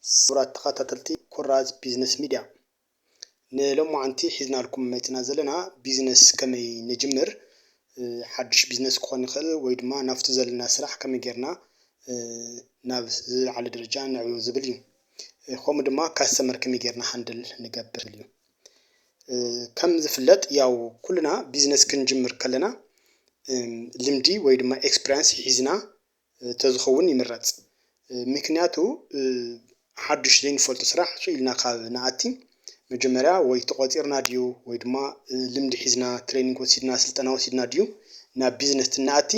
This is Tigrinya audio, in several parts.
ክቡራት ተኸታተልቲ ኩራዝ ቢዝነስ ሚድያ፣ ንሎማዓንቲ ሒዝናልኩም መፂና ዘለና ቢዝነስ ከመይ ንጅምር፣ ሓዱሽ ቢዝነስ ክኾን ይኽእል ወይ ድማ ናብቲ ዘለና ስራሕ ከመይ ጌርና ናብ ዝለዓለ ደረጃ ነዕብዮ ዝብል እዩ። ከምኡ ድማ ካስተመር ከመይ ጌርና ሃንድል ንገብር እዩ። ከም ዝፍለጥ ያው ኩልና ቢዝነስ ክንጅምር ከለና ልምዲ ወይ ድማ ኤክስፒሪንስ ሒዝና ተዝኸውን ይምረፅ። ምክንያቱ ሓዱሽ ዘይንፈልጦ ስራሕ ስቕ ኢልና ካብ ንኣቲ መጀመርያ ወይ ተቖፂርና ድዩ ወይ ድማ ልምዲ ሒዝና ትሬኒንግ ወሲድና ስልጠና ወሲድና ድዩ ናብ ቢዝነስ ትንኣቲ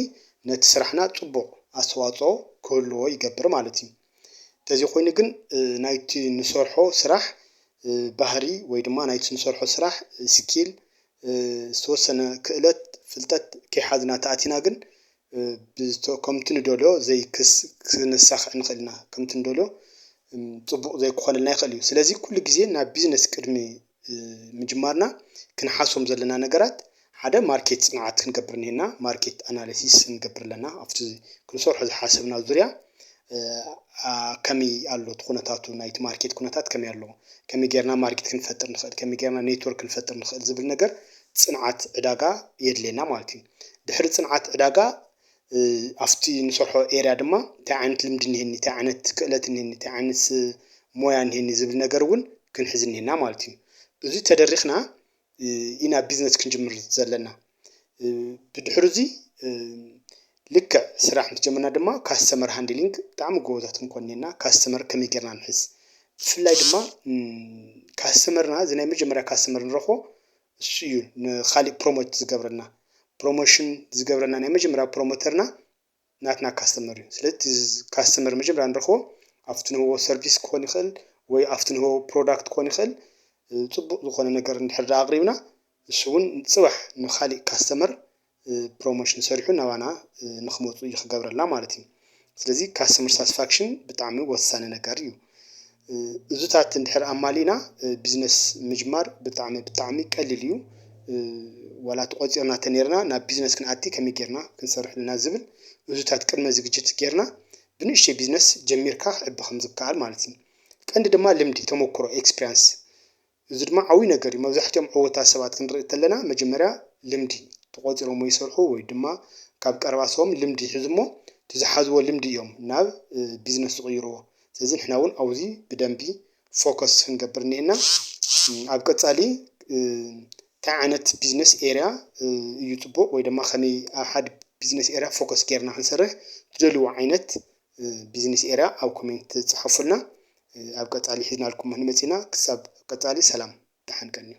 ነቲ ስራሕና ፅቡቕ ኣስተዋፅኦ ክህልዎ ይገብር ማለት እዩ። እንተዘይኮይኑ ግን ናይቲ ንሰርሖ ስራሕ ባህሪ ወይ ድማ ናይቲ ንሰርሖ ስራሕ ስኪል ዝተወሰነ ክእለት ፍልጠት ከይሓዝና ተኣቲና ግን ከምቲ ንደልዮ ዘይክስ ክንሳኽዕ ንኽእል ኢና። ከምቲ ንደልዮ ፅቡቕ ዘይክኾነልና ይኽእል እዩ። ስለዚ ኩሉ ግዜ ናብ ቢዝነስ ቅድሚ ምጅማርና ክንሓስቦም ዘለና ነገራት ሓደ ማርኬት ፅንዓት ክንገብር እኒሀና፣ ማርኬት ኣናሊሲስ ክንገብር ኣለና። ኣብቲ ክንሰርሖ ዝሓሰብና ዙርያ ከመይ ኣሎ እቲ ኩነታቱ፣ ናይቲ ማርኬት ኩነታት ከመይ ኣሎ፣ ከመይ ጌርና ማርኬት ክንፈጥር ንኽእል፣ ከመይ ጌርና ኔትወርክ ክንፈጥር ንኽእል ዝብል ነገር ፅንዓት ዕዳጋ የድልየና ማለት እዩ። ድሕሪ ፅንዓት ዕዳጋ ኣብቲ ንሰርሖ ኤርያ ድማ እንታይ ዓይነት ልምዲ እኒሀኒ፣ እንታይ ዓይነት ክእለት እኒሀኒ፣ እንታይ ዓይነት ሞያ እኒሀኒ ዝብል ነገር እውን ክንሕዝ እኒሀና ማለት እዩ። እዚ ተደሪኽና ኢና ቢዝነስ ክንጅምር ዘለና። ብድሕሪ እዚ ልክዕ ስራሕ ምስ ጀመርና ድማ ካስተመር ሃንድሊንግ ብጣዕሚ ጎበዛት ክንኮን እኒሀና። ካስተመር ከመይ ጌርና ንሕዝ፣ ብፍላይ ድማ ካስተመርና እዚ ናይ መጀመርያ ካስተመር ንረኽቦ እሱ እዩ ንካሊእ ፕሮሞት ዝገብረና። ፕሮሞሽን ዝገብረና ናይ መጀመርያ ፕሮሞተርና ናትና ካስተመር እዩ። ስለዚ ካስተመር መጀመርያ ንረኽቦ ኣብቲ ንህቦ ሰርቪስ ክኾን ይኽእል ወይ ኣብቲ ንህቦ ፕሮዳክት ክኾን ይኽእል። ፅቡቕ ዝኾነ ነገር እንድሕር ዳ ኣቕሪብና እሱ እውን ፅባሕ ንካሊእ ካስተመር ፕሮሞሽን ሰሪሑ ናባና ንክመፁ እዩ ክገብረልና ማለት እዩ። ስለዚ ካስተመር ሳትስፋክሽን ብጣዕሚ ወሳኒ ነገር እዩ። እዙታት እንድሕር ኣማሊእና ቢዝነስ ምጅማር ብጣዕሚ ብጣዕሚ ቀሊል እዩ። ዋላ ተቆፂርና ተነይርና ናብ ቢዝነስ ክንኣቲ ከመይ ጌርና ክንሰርሕ ኣለና ዝብል እዙታት ቅድመ ዝግጅት ጌርና ብንእሽተይ ቢዝነስ ጀሚርካ ክዕቢ ከም ዝከኣል ማለት እዩ። ቀንዲ ድማ ልምዲ፣ ተመክሮ፣ ኤክስፒሪንስ እዚ ድማ ዓብይ ነገር እዩ። መብዛሕትኦም ዕወታት ሰባት ክንርኢ እንተለና መጀመርያ ልምዲ ተቆፂሮም ወይ ይሰርሑ ወይ ድማ ካብ ቀረባ ሰቦም ልምዲ ይሕዙ እሞ እቲ ዝሓዝዎ ልምዲ እዮም ናብ ቢዝነስ ዝቕይርዎ። ስለዚ ንሕና እውን ኣብዚ ብደንቢ ፎከስ ክንገብር እኒአና። ኣብ ቀፃሊ እንታይ ዓይነት ቢዝነስ ኤርያ እዩ ፅቡቕ ወይ ድማ ከመይ ኣብ ሓደ ቢዝነስ ኤርያ ፎከስ ጌርና ክንሰርሕ ትደልይዎ ዓይነት ቢዝነስ ኤርያ ኣብ ኮሜንት ፀሓፉልና። ኣብ ቀፃሊ ሒዝናልኩም ክንመፅና ክሳብ ቀፃሊ ሰላም ደሓን ቀንዩ።